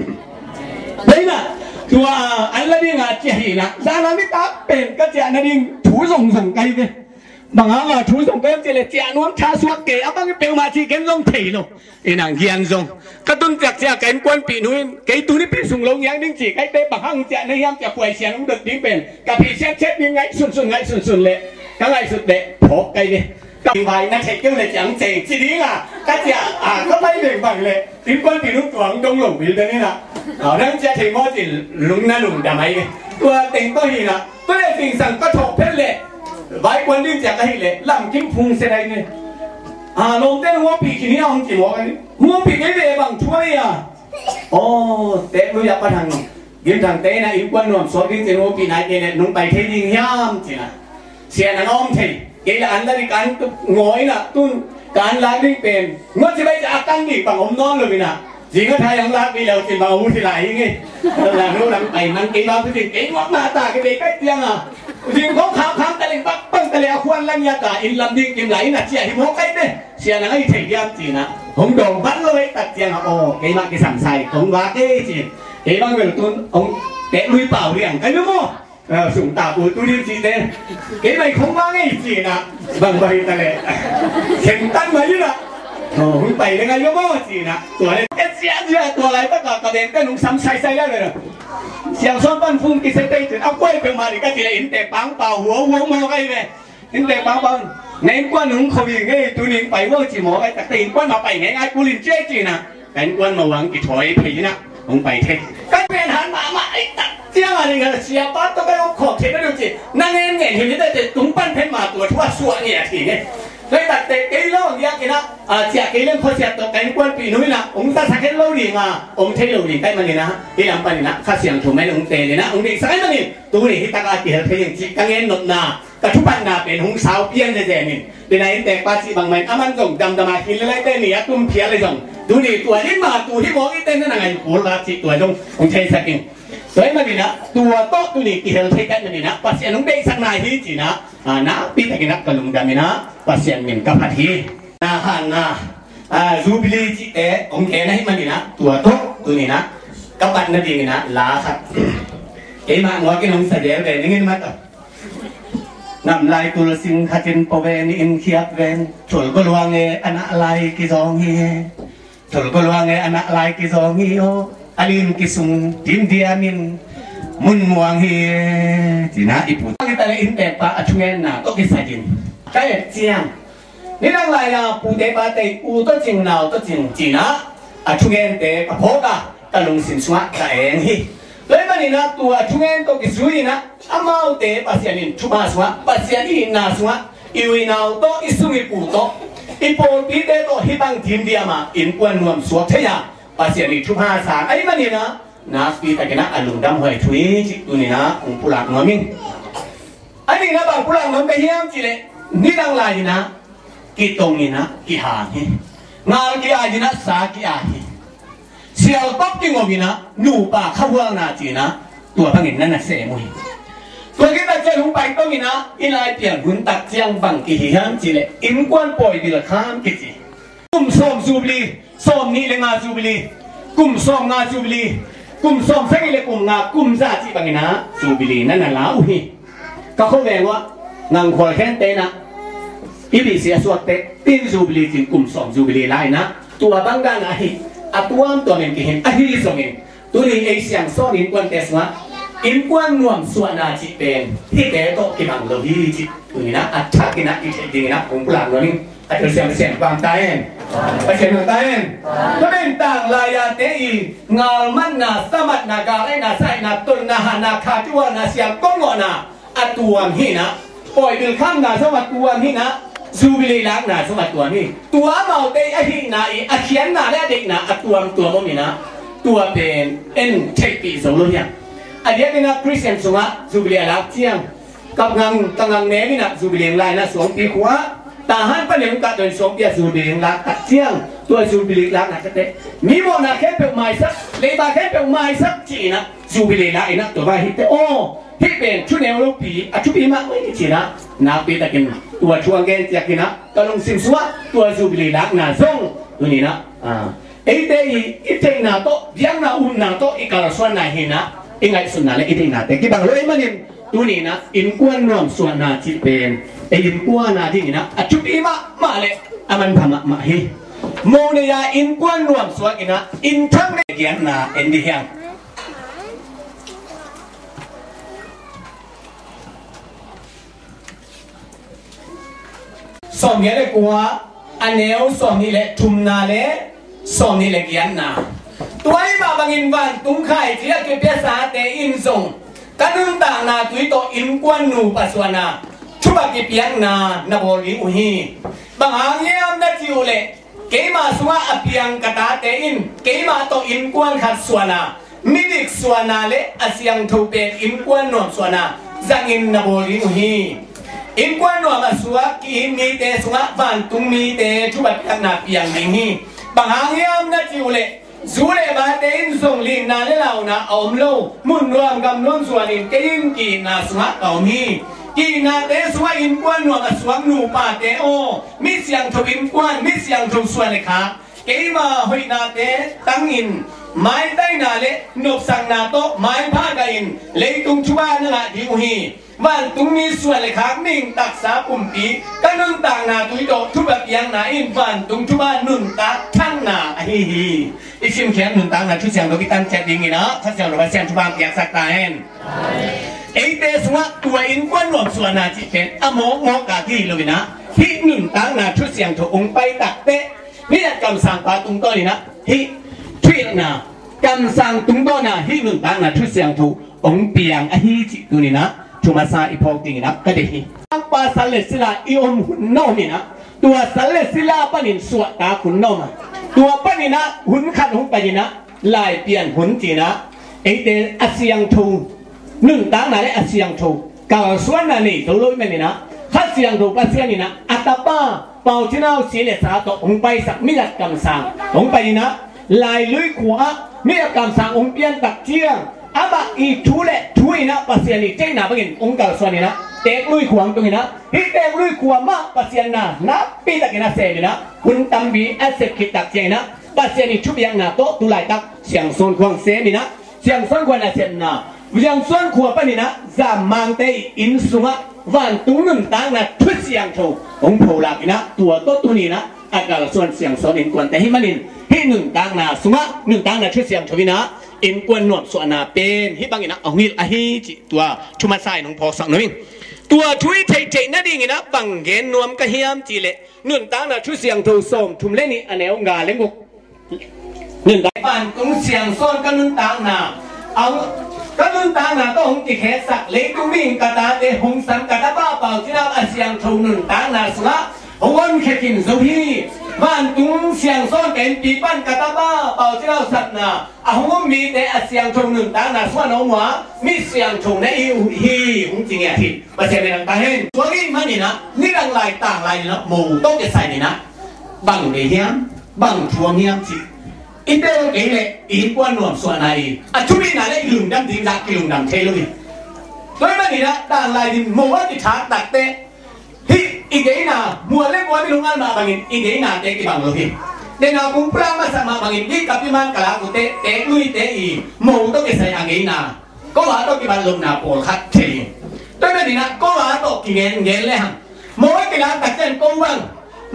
Leina tua an la dinga cia hina dana mi tak pen ka cia na ding thu zongzong kai ve. Bang hanga thu zong kai ci le cia nuam tha suak kei a bang i peuhmah ci ken zong thei lo. Inang hiang zong ka tun ciak cia ka innkuanpih nu in kei tuni pi sung lo ngiang ding ci kai te bang hang cia na hiam cia kuai sian hong dot ding pen ka phi siat chet ding ngaih sunsun ngaih sunsun le ka ngaihsut le phawk kai ve. Ka vai na thei keu le ciang ceng ci ding a ka cia a ka pai beng bang le innkuanpih nu tuang dong lo bil dang ina. Nang cia thei maw ci lung na lung damai ve. Tua teng to hina. Tua le tingsang ka thawh phet le vai kuan ding cia ka hih le lam kim phung se dai ne. A lawmte nguapih kini a hong kimawk a ni nguapih kei ve bang thuai a. Aw tek lui a pa thang gim thang te na innkuan nuam suak ding ci nguapih nai kei le nung pai thei ding hiam cina. Sia na ngawm thei kei le an la di kan ngaw ina tun kan lak ding pen ngawt ci bai cia a kan ding bang om nawn lo ina. Zing a thai ang lak mi leu cin bang a hu thilai hi nge. Lang lo lang pai man kei bang hu cin kei ngok na ta kei bei kai tiang a. Zing kong kham kham ta leng bak bang ta leng a khuan lang ya ta in lam ding kim lai in a cia hi mawk kai ne. Sia nang a hi thei diam cin a. Hong dong ban lo hei tak tiang a aw kei mah kisam sai kong va kei cin. Kei bang vel tun hong tek lui pau liang kai lu maw. Sung ta pu tu ding ci te kei mai khong ma ngei ci na bang bai ta le khen tan mai na. Hong pai le ngai lo maw ci na tua le et sia sia tua lai ta ka ka beng ka nung sam sai sai la le. Siang son pan phung ki se tei cin a kuai pe ma di ka ci le in te pang pau huo huo maw kai ve. In te pang pau na in kuan nung kho wi ngei tu ning pai wo ci maw kai tak te in kuan ma pai ngei ngai kulin cie ci na. Ka in kuan ma wang ki thoi phei na hong pai thei. Ka pen han ma ma ai tak. Ciang a ding a siapa tawh ka om khawm thei ka duh ci. Na ngen ngen hi ni teh tung pan phen ma tua thu a suah ngiat hi ni. Leitak teh kei lo ngiat kina a ciah kei leng khuasiat tawh ka innkuanpih nu ina ong tasak het lo ding a ong thei lo ding ka hih manin a hih lam panin a Kha Siangtho mah in ong teel ina ong deihsak ahih manin tuni hi tak a kihel thei ding cih ka ngen nopna ka thupatna pen hong sau pian zezen in. Tina innteekpa cih bangmah in aman zong damdam a hin le laite ni a tum phial le zong tuni tua ding ma tu hi mawk ite na na ngai kul la cih tua zong hong theisak in. Tua ahih manin a tua tawh tuni kihel thei ka hih manin a Pasian hong deihsakna hi ci-in a nakpi takin a ka lungdam in a Pasian min ka phat hi. Na han na Jubilee cihte hong gen ahih manin a tua tawh tuni in a ka patna dingin a la khat keimah nguak in hong sa gel ve ning in mah tawh. Ngam lai tul sing khatin po ve ni in khiat ven. Thul ko luang e a nah lai kizawng hi e. Thul ko luang e a nah lai kizawng hi aw. A lim kisung dim diam in mun muang hi e. Ci-in a i pu. Ang i ta le innteekpa a thungenna tawh kisai in. Ka et ciang. Nidang lai-a pute pate u tawh cing nau tawh cing ci-in a a thungente ka phawk a ka lungsim sungah ka eng hi. Tua ahih manin a tua a thungen tawh kizui in a amaute Pasian in thupha sungah Pasian i itna sungah i u i nau tawh i sung i pu tawh i pawlpite tawh hih bang dim diam a innkuan nuam suak thei a Pasian i thupha sang ahih manin a nakpi takin a a lungdam huai thu hi cih tuni in a hong pulak nuam ing. A nihna bang pulak nuam ka hiam cih leh nidang lai in a kitong in a kihang hi. Ngal ki-ai in a sa ki-ai hi. Sialtop kingop in a nupa khahualna ci-in a tua bangin na na sem uh hi. Tua khit tak ciang hong pai tong in a i Laipiang hun tak ciang bang kihi hiam cih leh innkuan pawi bil kham kici. Kum sawm Jubilee, sawm nih le nga Jubilee, kum sawm nga Jubilee, kum sawm sagih le kum nga, kum za cih bangin a Jubilee na na la uh hi. Ka khuaveng uah Ngangkhual khente in a i bisi a suakte tin Jubilee cin kum sawm Jubilee la in a tua bang dan a hi a tuamtuam in kihin ahi zongin Tuni ei siangsawn innkuante sungah innkuan nuam suahna cih pen hihte tawh kibang lo hi cih tuni in a a thak in a i theih ding in a hong pulak nuam ing. A thilsiam Pasian bang ta hen. Pasian bang ta hen. Tua pen tanglai-ate i ngalmatna, samatna, galaihna, saihna, tonna, hahna, khatiuhalna, siam kongawhna a tuam hi in a, pawi bil khamna zong a tuam hi in a, Jubilee lakna zong a tuam hi. Tua amaute ahihna i a khiatna le a deihna a tuamtuam om in a, tua pen en theihpih zo lo hiam? A diakin a Khristian sungah Jubilee a lak ciang ka ngang ka ngang nem in a Jubilee lai in a suangpi khua tahan panin ka don suangpi a Jubilee lak tak ciang tua Jubilee lakna ka teh mi mawhna khempeuh maisak, leiba khempeuh maisak ci in a Jubilee lak in a tua bang hi teh aw. Hih pen thuneu lopi a thupi mahmah hi ci in a nakpi takin tua thu a gen ciangin a ka lungsim sungah tua Jubilee lakna zong tuni in a eite i i theihna tawh biakna umna tawh i kalsuanna hi in a i ngaihsutna le i deihnate kibang lo ahih manin tuni in a innkuan nuam suahna cih pen ei innkuan a dingin a a thupi mahmah le a manpha mahmah hi. Mo nei a innkuan nuam suak in a innthang le giatna en dih hiam? Sawmgiat le kua a neu sawmnih le thumna le sawmnih le giatna. Tua ahih mah bangin vantung khaici a kipiasate in zong ka nuntakna tui tawh innkuan nupa suahna thuba kipiakna na bawl ding uh hi. Bang hang hiam na cih uh leh keima sungah a piang ka tate in keima tawh innkuan khat suahna midik suahna le a siangtho pen innkuan nuam suahna zangin na bawl ding uh hi. Innkuan nuam a suak ki-it mite sungah vantung mite thuba piakna piang ding hi. Bang hang hiam na cih uh leh zu le bate in zong likna le launa a om lo mun nuam gam nuam zuanin kei in ki-itna sungah ka om hi. Ki-itnate sungah innkuan nuam a suak nupate aw, mi siangtho innkuan, mi siangtho suan le khak keima hoihnate tangin maitaina le nopsakna tawh maipha gahin leitung thuba na ngah ding uh hi. Vantungmi suan le khak mihing taksa pumpi ka nuntakna tui tawh thuba piakna in vantung thuba nuntak thanna ahi hi. I simkhiat nuntakna thusiang tawh kitan ciat dingin ah Kha Siangtho Pasian thuba piaksak ta hen. Eite sungah tua innkuan nuam suahna cih pen a mawkmawk ka kihi lo in ah hih nuntakna thusiangtho ong pai takteh hih kamsangpa tungtawn in ah hih thuhilhna kamsang tungtawn ah hih nuntakna thusiangtho hong piang ahi cih tuni-in ah thu masa i phawk dingin ah ka deih hi. Tangpa sal le sila i om hun na om in ah, tua sal le sila panin suahtak hun na om a, tua panin ah hun khat hong pai in ah, Laipian hun ci-in ah, eite a siangtho nuntakna le a siangtho kalsuanna nei zo lo i hih manin ah, Kha Siangtho Pasian in ah a tapa Pau Cin Hau si le sa tawh hong paisak Milat Kam Sang hong pai in ah, Lailui khua ah Milat Kam Sang hong piantak ciang, amah i thu le thu in ah Pasian i theihna bangin hong kalsuan in ah, Teeklui khua hong tung in ah, hih Teeklui khua mah Pasian na nakpi takin a sem in ah, hun tampi a sep khit tak ciangin ah, Pasian i thupiakna tawh tu laitak Siangsawn khua hong sem in ah, Siangsawn khua na sepna, Siangsawn khua panin ah Zammangte i inn sungah vantung nuntakna thu siangtho hong pholak in ah, tua tawh tuni-in ah a kalsuan Siangsawn innkuante ahih manin, hih nuntakna sungah nuntakna thu siangtho in ah innkuan nuamsuahna pen hih bangin ah a hong hilh ahi cih tua thu masa in hong phawksak nuam ing. Tua thu i theihtheih nadingin ah bang gen nuam ka hiam cih leh, Nuntakna Thu Siangtho sawmthum le nih, a neu nga le guk. Nuntak vantung Siangsawn ka nuntakna, a, ka nuntakna tawh hong kikheksak, leitung mihing ka tate hong sam ka tapa Pau Cin Hau a siangtho nuntakna sungah hong honkhia khin zo hi. Vantung Siangsawn ka innpi pan ka tapa Pau Cin Hau sapna a hong um mite a siangtho nuntakna sungah na om uh a, mi siangtho na hi uh hi, hong ci ngiat hi. Pasian min thang ta hen. Tua ahih manin ah, nidang lai tang lai-in ah, mo tawh kisai in ah, bang deih hiam, bang thuam hiam cih i tel kei leh, i innkuan nuamsuahna hi. A thupina le i lungdam ding zah kilungdam thei lo hi. Tua ahih manin ah, tang lai-in mo a kithak tak teh, hih i geina, mual le mual i lung al mah bangin i geinate kibang lo hi. Tena kung pulak masa mah bangin, hih ka pi man ka lak uh teh, Teekluite i mo tawh kisai a geina, ko a tawh kibat lohna pawlkhat thei hi. Tua ahih manin ah, ko a tawh kingen gen le hang, mo a kilak tak ciang ko bang,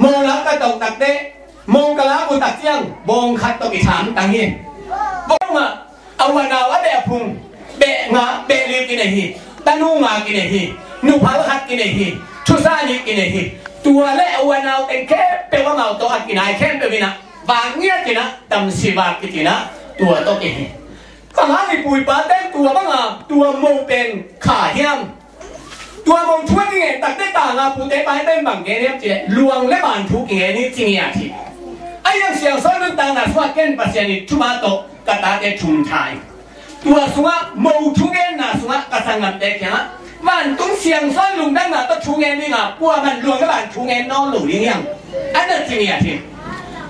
mo lak ka tawh tak teh, mo ka lak uh tak ciang bawng khat tawh kitham tang hi. Bawng ah a u a nau a beh phung, beh nga, beh li kinei hi. Tanu nga kinei hi. Nuphal khat kinei hi. Thusa nih kinei hi. Tua le a u a nau teng khempeuh amau tawh a kinai khempeuh in ah, vak ngiat in ah, tamsi vak kiti in ah, tua tawh kihi. Ka hang i pu i pate tua banga tua mo pen kha hiam? Tua mo thu a kingen tak teh, tang a pute paite bang gen hiam cih leh, luang le ban thu kingen hi ci ngiat hi. Ahi hang Siangsawn nuntakna sungah ken Pasian i thupha tawh ka tate thum thei. Tua sungah mo thugenna sungah ka sanggamte kiangah, vantung Siangsawn lungdamna tawh thugen ding a, kuaman luang le ban thugen nawn lo ding hi hang, a na ci ngiat hi.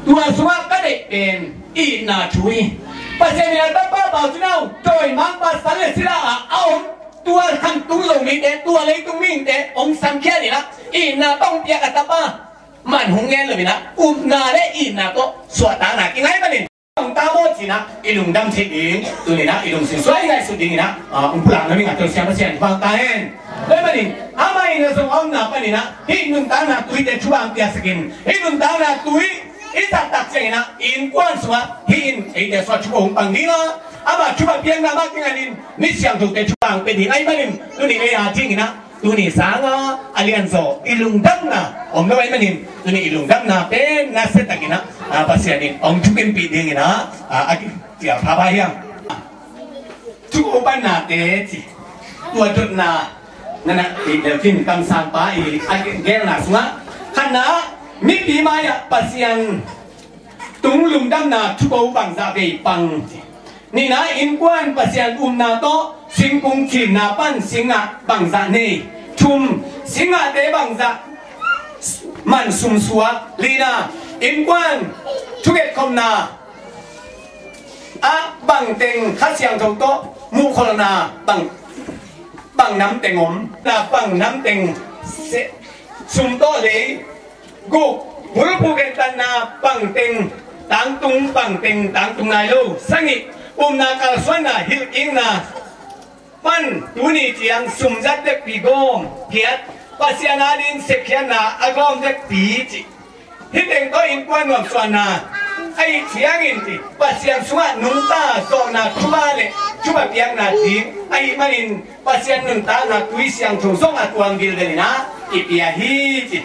Tua sungah ka deih pen itna thu hi. Pasian in a tapa Pau Cin Hau, dawimangpa sal le sila ah a om, tua khamtung Zomite, tua leitung mihingte hong samkhia in ah, itna tawh hong piak a tapa man hong ngen lo in ah, upna le itna tawh suahtakna kingai manin, hong ta maw ci-in ah i lungdam thei ding, tuni-in ah i lungsim sung i ngaihsut dingin ah, ah, hong pulak nuam ing. A Topa Pasian thupha ta hen. Tua ahih manin, amah in a zong a omna panin ah, hih nuntakna tuite thupha hong piaksak in, hih nuntakna tui i zat tak ciangin ah, innkuan sungah, hih in eite sungah thupha hong pang ding a, amah thupha piakna mah kinganin, mi siangthote thupha hong pia ding ahih manin, tuni ei a dingin ah, tuni sangin a lianzaw i lungdamna om lo ahih manin, tuni i lungdamna pen nasia takin ah, ah, Pasian in hong thukimpih dingin ah, ah, a ki, cia pha pha hiam. Thu ko panna te ci. Tua dotna, na na, i Delphin kamsangpa i a gelna sungah, khatna, mipi mai-ah Pasian tung lungdamna thu ko bangzah vei pang ci. Nihna, innkuan Pasian upna tawh singkung cinna pan singgah bangzah nei. Thum, singgahte bangzah man sum suak. Lina, innkuan thuketkhopna ah bangteng Kha Siangtho tawh muhkholhna bang, bang namteng om. Na bang namteng se, sum tawh lei. Guk, bulphuh gentatna bangteng tangtung, bangteng tangtung nai lo. Sagih, upna kalsuanna hilhkikna pan tuni ciang sum zat vekpi gawm, giat, Pasian ading sepkhiatna a gawm vekpi ci. Hih teng tawh innkuan nuamsuahna ahih ciangin ci, Pasian sungah nungta zawhna thupha le thupha piakna ding ahih manin, Pasian nuntakna tui siangtho zong a tuam vilvel in ah i pia hi ci.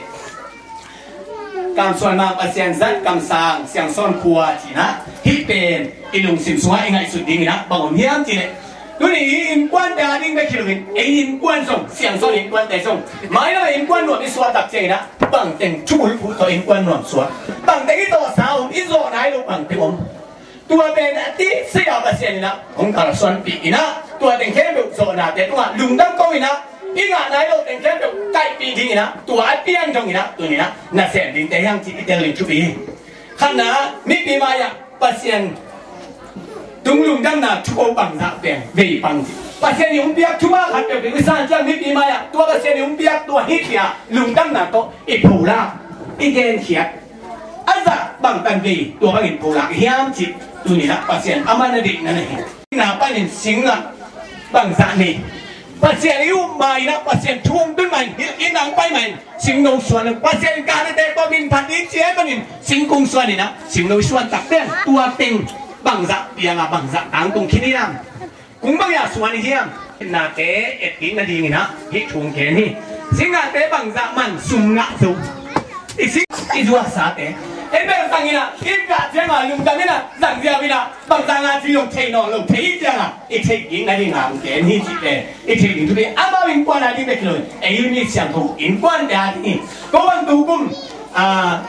Kamsuan Mang Pasian zat kamsang Siangsawn khua ci-in ah, hih pen i lungsim sungah i ngaihsut dingin ah bang om hiam cih leh, Tuni i innkuante a ding bek hi loin, ei innkuan zong, siangsawn innkuante zong, mailam innkuan nuam i suah tak ciangin ah, bangteng thubulphuh tawh innkuan nuam suak, bangteng i tawhsa om, i zawh nai lo bangteng om. Tua pen a tisa a Pasian in ah hong kalsuanpih in ah, tua teng khempeuh zawhnate tungah lungdam ko in ah, i ngah nai lo teng khempeuh kaihpih ding in ah, tua a piang dong in ah, tuni in ah nasem dingte hiam cih i tel ding thupi hi. Khatna, mipi mai-ah Pasian tung lungdamna thu ko bangzah peng vei pang cih. Pasian i hong piak thupha khat peuhpeuh i san ciang mipi mai-ah tua Pasian i hong piak tua hi ci-a lungdamna tawh i pholak, i genkhiat, a zah bangtan vei tua bangin pholak hiam cih tuni in ah Pasian a man a deihna na hi. Na panin sing ah bangzah nei, Pasian i up ma in ah, Pasian thu hong tun ma in, hilh in nang pai ma in, singno suan in, Pasian in kahnate tawh minphat ding ci ahih manin singkung suan in ah, singno suan tak pen tua teng bangzah piang a, bangzah tangtung khin hiam? Kung bang a suan i hiam? Nate et ding nading in ah hih thu hong gen hi. Sing ngahte bangzah man, sum ngah zo. I sing i zuaksate, en bel zang in ah, i gah ciang a lungdam in ah, zang ziau in ah, bangzah ngah ci lo thei nawn lo, thei ciang a i theih ding nading a hong gen hi cih pen i theih ding thupi. Amau innkuan a ding bek hi lo, ei mi siangtho innkuante a ding hi. Ko bang tu kum, ah,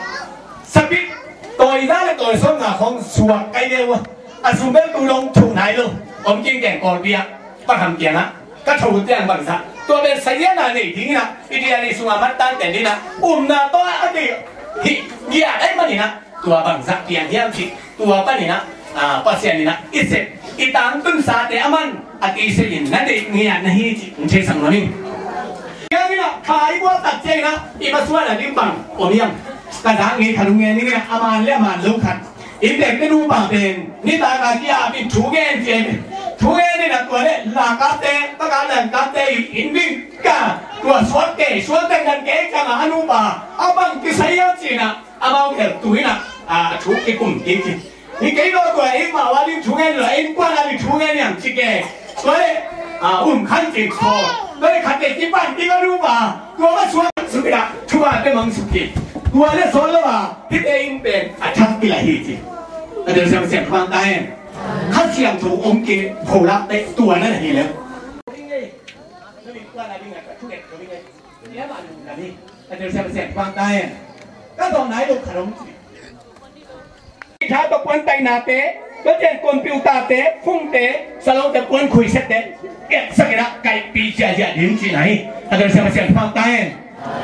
sapit tawi za le tawi sawm nga khawng suak kai leu a, a sum bel tu dong thuh nai lo, om kingteng Kawlpi ah, Pa Kham kiangah ka tho tiang bangzah, tua pen sazian a nei ding in ah, i diani sungah mat tan ten ding in ah, upna tawh a deih hih ngiat ahih manin ah, tua bangzah piang hiam cih, tua panin ah, ah, Pasian in ah i sep, i tangtunsate a man a tisa in na deih ngiat na hi cih hong theisak nuam ing. Piang in ah, kha i gual tak ciangin ah i masuan a ding bang om hiam? Ka zak ngei khat hong ngen ning in ah, a man le a man lo khat. Inntekte nupa pen nitak a ki-ap in thu gen ci-a, thu gen in ah, tua le lakapte, taka langkapte in, inn ding ka, tua suak kei, suak teng dan kei ciang a, a nupa a bang kisai hiam ci-in ah, amau khel tu in ah, a thu kikum kik hi. Hi kei lo, tua i mawh a ding thu ngen lo, innkuan a ding thu ngen hiam ci kei. Tua le, a, um khan cin thaw, tua le khat le kipan ding a nupa, tua masuan suk in ah, thu a te mang suk kik. Tua le sawl lo a, hihte inn pen a thak kila hi ci. A tel siam siam khang ta hen. Kha siam thu om kik, pholak te tua na hi le. Ka dil siam siam bang ta hen. Ka dong nai lo kha dong ci. Tha to puan tainate, to cian computer te, phone te, salon te puan khuisette, et sak in ah kaihpih ziahziah ding cihna hi. Ka dil siam siam bang ta hen.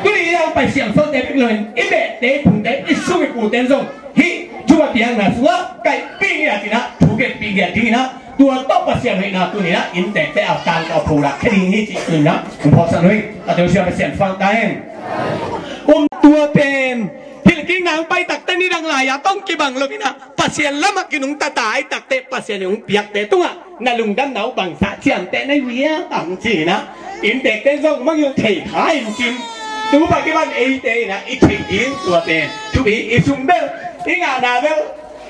Tuni i pai siangsawnte bek lo in, i behte, i phungte, i sum i pute zong hih thupha piakna sungah kaihpih ngiat in ah, thuketpih ngiat ding in ah, tua tawh Pasian hoihna tuni in ah inntekte a tangko a pholak khia ding hi cih tuni in ah hong phawksak nuam ing. A tel siam Pasian fang ta hen. Um, tua pen hilh kik nang pai takte nidang lai-a tawh kibang lo in ah, Pasian lamah kinungta ta i takte, Pasian in hong piakte tungah na lungdamna uh bangzah ciamteh na hi uh hiam, a hong ci in ah, inntekte zong mangngilh thei kha in cin. Tu pa kiban eite in ah i theih ding tua pen thupi. I sum bel, i ngahna bel,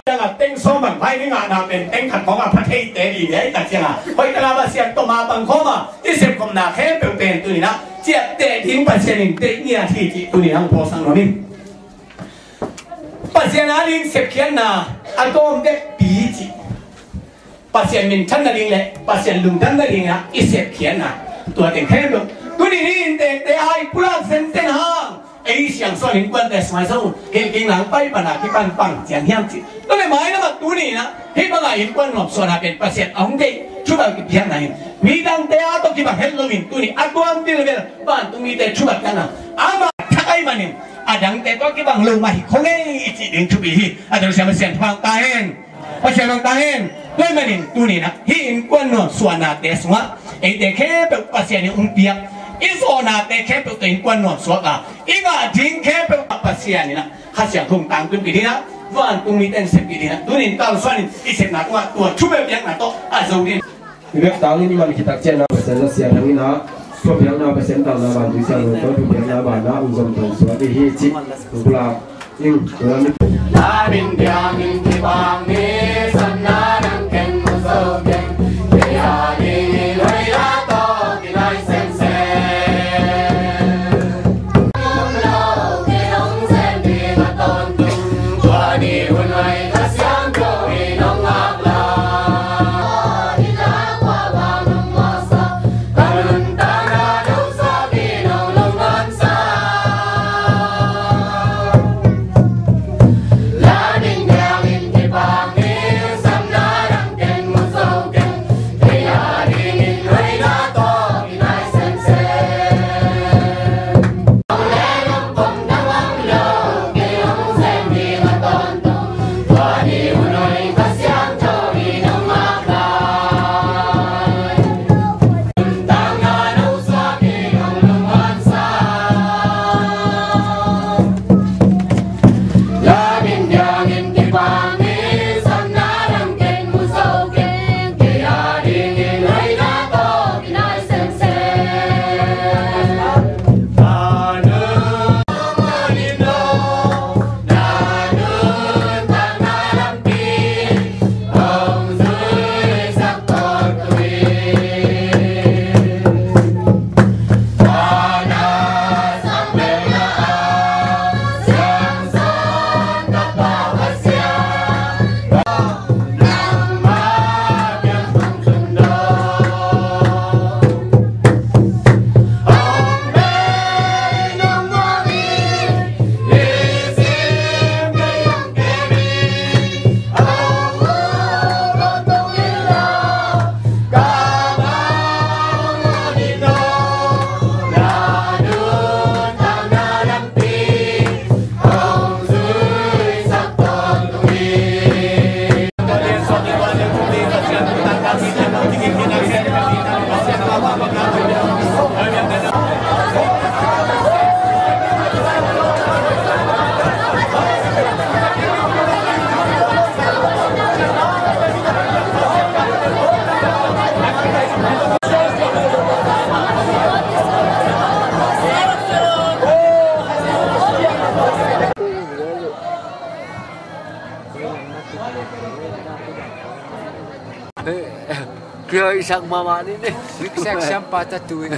ciangah teng sawm bang pai, i ngahna pen teng khat khawngah pha theite ding hi a, i tak ciangah hoih taka Pasian tawh ma pang khawm a, i sepkhopna khempeuh pen tuni in ah ciapteh ding Pasian in deih ngiat hi cih tuni in ah hong phawksak nuam ing. Pasian a ding sepkhiatna a tawm dekpi cih, Pasian minthan nading le Pasian lungdam nading ah i sepkhiatna, tua teng khempeuh tuni ni inntekte a i pulak zenzen hang, ei siangsawn innkuante smaisau, hilh kik nang pai pan a kipan pang ciang hiam cih. Tua le mailam ah tuni in ah hih bangah innkuan nuamsuahna pen Pasian a hong deih thupha kipiakna hi. Midangte a tawh kibang het loin tuni a tuam bil bel vantung mite thupha piakna, amah thak ahih manin a dangte tawh kibang lo mah hi kho ngei i cih ding thupi hi. A tel siam Pasian fang ta hen. Pasian fang ta hen. Tua ahih manin tuni in ah hih innkuan nuamsuahnate sungah eite khempeuh Pasian in hong piak, i zawhnate khempeuh tawh innkuan nuamsuak a, i ngah ding khempeuh ah Pasian in ah Kha Siangtho tangtunpih ding ah, vantung mite in sempih ding ah, tuni in kalsuan in i sepna tungah tua thupha piakna tawh a zo ding. I bek tangin i man khit tak ciangin ah Pasian na siang hangin ah, thupiakna Pasian tangna vantui siangtho tawh thupiakna banah hong zom tawh suak ding hi cih hong pulak ing. Tua min piang in kibang ni, sanna nang ken mu zo ken, kei a ding in hoih a tawh kinai semsem. Hong lo kei hong sem ding a tawntung, tua ni hun hoih Kha Siangtho in hong ngak lai. Kihoihsak mahmah ni ni. Siksak siampa tatu in.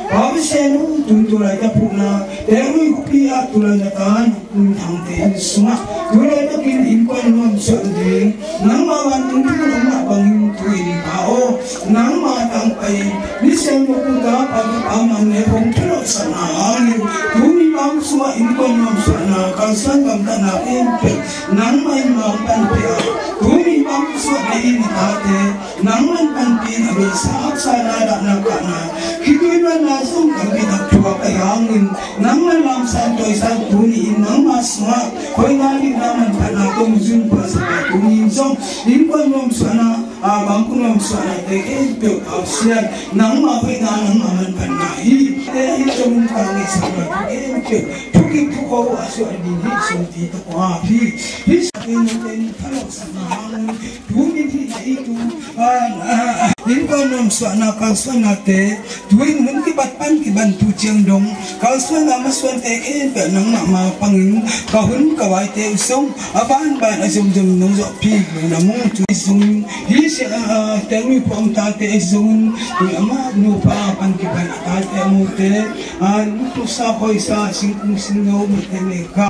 Pau Pasian uh, tun tulai ka phuhna, Tehrui khuapi ah tulai na tan, Pu Thang Te inn sungah tulai takin innkuan nuam suah ding, nangma vantung thu nangma bangin tu-in Pa aw, nangma tangpai in, mi siangtho pu tapa tapa man le hong thalawhsakna hangin, tuni bang sungah innkuan nuam suahna, kalsuan gamtatna khempeuh nangma in mawk pan pia, tuni bang sungah na inn a tate nangman panpih in, a beisa haksatna, dahna, kahna, khitui luanna zong kan bitak thuak ahih hangin, nangman lamsang tawisang tuni in nangma sungah hoihna, dikna, manphatna tawh mizun puansak a, tuni in zong innkuan nuam suahna, a, bangkua nuam suahna te khempeuh Pasian, nangma hoihna, nangma manphatna hi. Te hi zong in ka ngeisakna thu khempeuh thukik thukho a suah ding hi. Sumpi tawh kong ap hi. Hih sa te nong te in thalawhsakna hangin, tu min hih na i tu, a, a, innkuan nuam suahna, kalsuanna te, tu in hun kibat pan kibat tu ciang dong, kalsuanna masuante khempeuh nangmah ma pangin, ka hun ka vaite uh zong, a banban a zomzom nong zawhpih lo na mung tu zong, hih sia, a, a, Tehrui phuh a om tate zong, tu in amah nupa pan kibat a tate a mute, a, luksa hoisa, singkung singno, mite meka.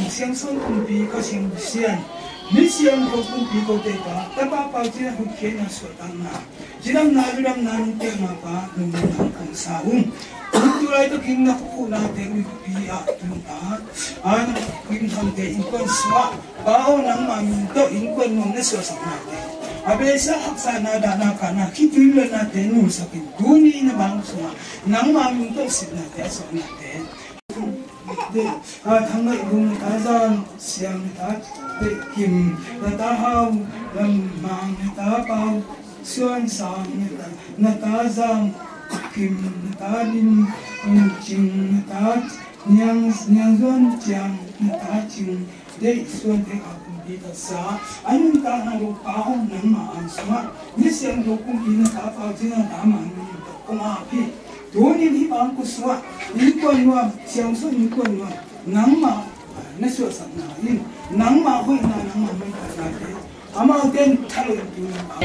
Siangsawn kumpi Kha Siang Pasian, mi siangtho kumpi kote Pa, Tapa Pau Cin a hutkhiatna, suahtakna, cidamna, ludamna nong piakna Pa, nong nang kong sa ung. Tun tulai takin na khuakhuna Tehrui khuapi ah tun Pa, a, na khuakhun hangte innkuan suah, Pa aw, nangma min tawh innkuan nuam na suahsaknate, a beisa haksatna, dahna, kahna, khitui luannate nulsakin, tuni na bang sungah nangma min tawh sitnate a suahnate, Deih, a, Thang Ngaih Lung na ta Zam Siang na ta Deih Kim, na ta Hau Lam Mang, na ta Pau Suan Sang, na ta, na ta Zam Kim, na ta Lim Cing, na ta Niang, Niang Zuan Ciang, na ta Cing Deih Suan te kha kumpi taksa a nuntakna lo Pa aw, nangma ang sungah mi siangtho kumpi na ta Pau Cin a ta Mang Min tawh kong ap hi. Tunin hih bang kua sungah innkuan nuam, Siangsawn innkuan nuam, nangma na suahsakna in, nangma hoihna, nangma manphatnate, amaute in thalawh in tun in Pa.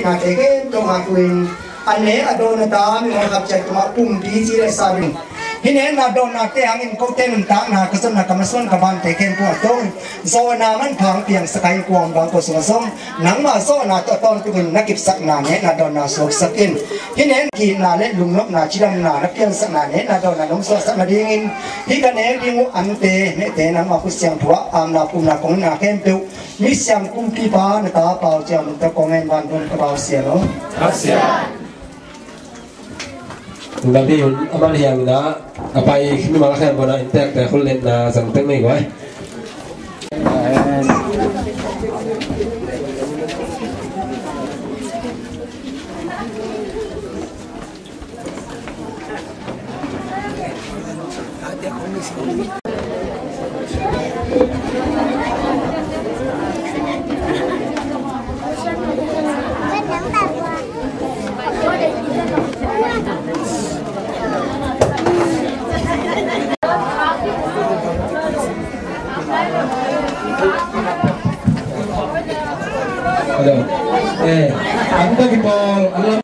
Te khempeuh ngak uh in, a ne a dawn a ta mi mawhkhat ciat tungah pumpi ci le sa ding. Hih ne na dawnna te hangin kote nuntakna ka zonna ka masuan ka bante khempeuh a tong zawhna manpha hong piangsak a, hih kuam bang ko sungah zong nangmah zawhna tawh a tawntung in na kipsakna ne na dawnna suaksak in. Hih ne na ki-itna le lungnopna cidamna na piansakna ne na dawnna nong suaksak nadingin hih ka ne ding uh ante mehte nangmah khut siangtho ah amna pumna kong na khempeuh misiang kumpipa na ta Pau Ciang Mun tawh kong en vantung ka Pau Sian aw. Ka Sian. Tung dang hi hun a man hiang na a pai mimal a khen bona in tek te khul let na zang teng nei guai. Hello. Eh, ang tagi Paul, ang